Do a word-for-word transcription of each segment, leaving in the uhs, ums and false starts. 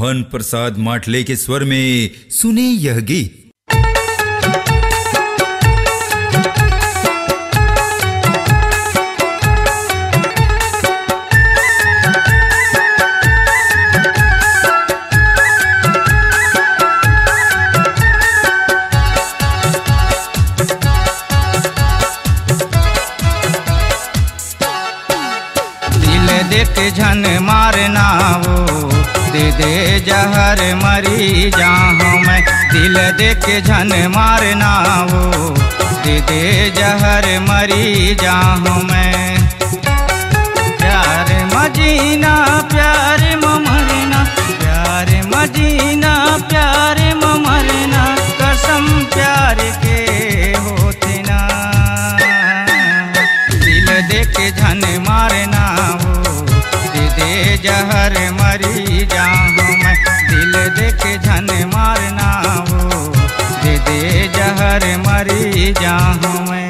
मोहन प्रसाद माटले के स्वर में सुने यह गीत। दिल देके झन मारना वो, दे दे जहर मरी जाहूँ मैं। दिल देके झन मारना वो, दे दे जहर मरी जाहूँ मैं। प्यार म जीना, प्यार म मरना, प्यार म जीना, प्यार म मरना, कसम प्यार के होथे ना। दिल देके झन मारना वो, दे दे जहर मरी जाहूँ मैं। दिल देके झन मारना वो, दे दे जहर मरी जाहूँ मैं।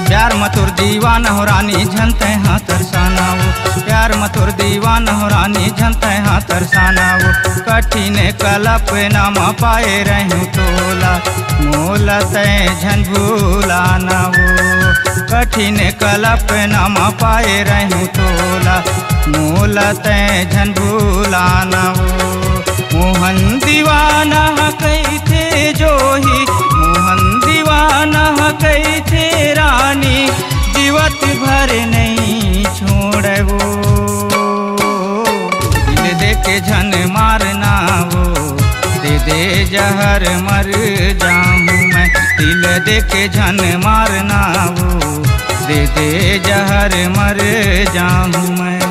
प्यार म तोर दीवाना हो रानी, झन तैं हा तरसाना वो। प्यार म तोर दीवाना हो रानी, झन तैं हा तरसाना वो। कठिन कल्पना म पाए रहूँ तोला, मोला तैं झन भूलाना वो। कठिन कल्पना म पाए रहूँ तोला, मोला तैं झन भूलाना वो। मोहन दीवाना कहिथे जोही, मोहन दीवाना कहिथे रानी, जीवत भर नइ छोड़बो। दिल देके झन मारना वो, दे दे जहर मर जाहूँ मैं। दिल देके झन मारना वो, दे दे जहर मर जाहूँ मैं।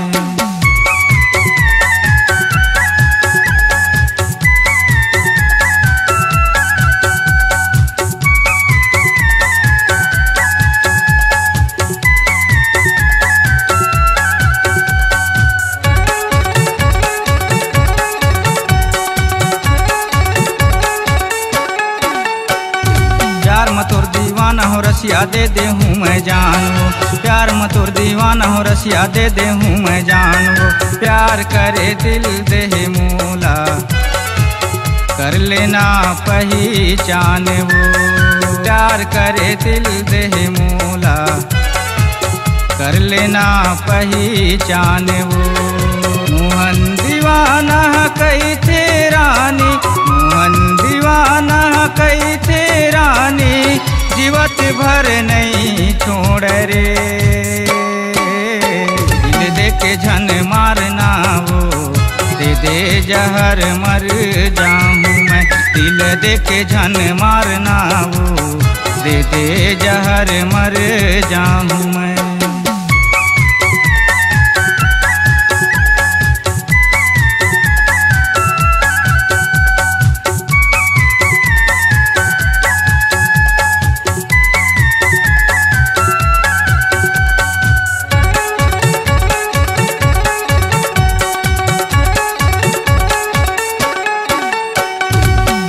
प्यार म तोर दीवाना हो रसिया, दे देहूँ मैं जान वो। प्यार म तोर दीवाना हो रसिया, दे देहूँ मैं जान वो। प्यार करे दिल देहे मोला, कर लेना पहिचान वो। प्यार करे दिल देहे मोला, कर लेना पहिचान वो। मोहन दीवाना कहिथे रानी, मोहन दीवाना कहिथे रानी, जीवत भर नइ छोड़ रे। दिल देके झन मारना वो, दे दे जहर मर जाहूँ मैं। दिल देके झन मारना वो, दे दे जहर मर जाहूँ मैं।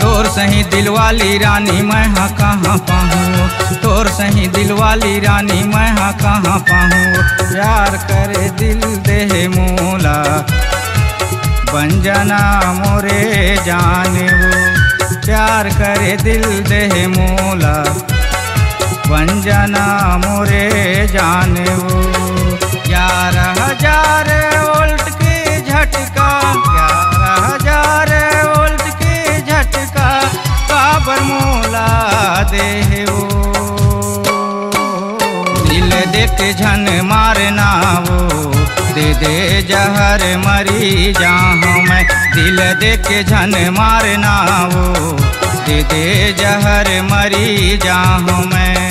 तोर सही दिलवाली रानी मैं हा कहाँ पाहूँ, तोर सही दिलवाली रानी मैं हा कहाँ पाहूँ। प्यार करे दिल देहे मोला, बन जाना मोरे जान वो। प्यार करे दिल देहे मोला, बन जाना मोरे जान वो। ग्यारह हजार वोल्ट के झटका, ग्यारह हजार वोल्ट के झटका, काबर मोला देहे वो। दिल देके झन मारना वो, दे दे जहर मरी जाहूँ मैं। दिल देके झन मारना वो, दे दे जहर मरी जाहूँ मैं।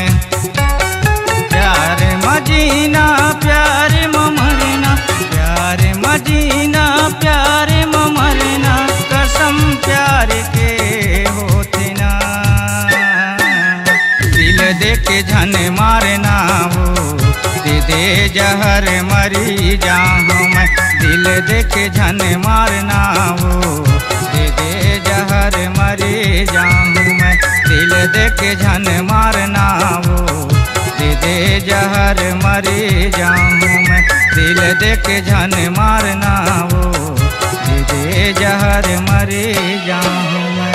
प्यार म जीना, प्यार म मरना, प्यार म जीना, प्यार म मरना, कसम प्यार के होथे ना। दिल देके झन मारना ए जहर मरी जाहूं मैं, दिल देके झन मारना वो। दे दे जहर मरी जाहूं मैं, दिल देके झन मारना वो। दे दे जहर मरी जाहूं मैं, दिल देके झन मारना वो। दे दे जहर मरी जाहूं मैं।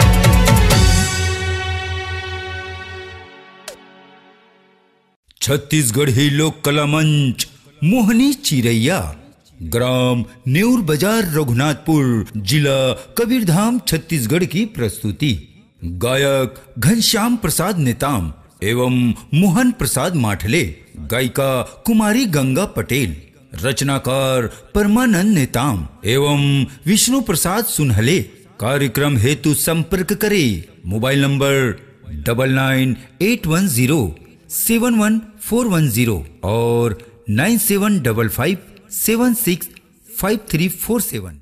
छत्तीसगढ़ी लोक कला मंच मोहनी चिरैया, ग्राम नेउर बाजार, रघुनाथपुर, जिला कबीरधाम, छत्तीसगढ़ की प्रस्तुति। गायक घनश्याम प्रसाद नेताम एवं मोहन प्रसाद माठले, गायिका कुमारी गंगा पटेल, रचनाकार परमानंद नेताम एवं विष्णु प्रसाद सुनहले। कार्यक्रम हेतु संपर्क करे mobile number double nine eight one zero seven one four one zero और nine seven double five seven six five three four seven.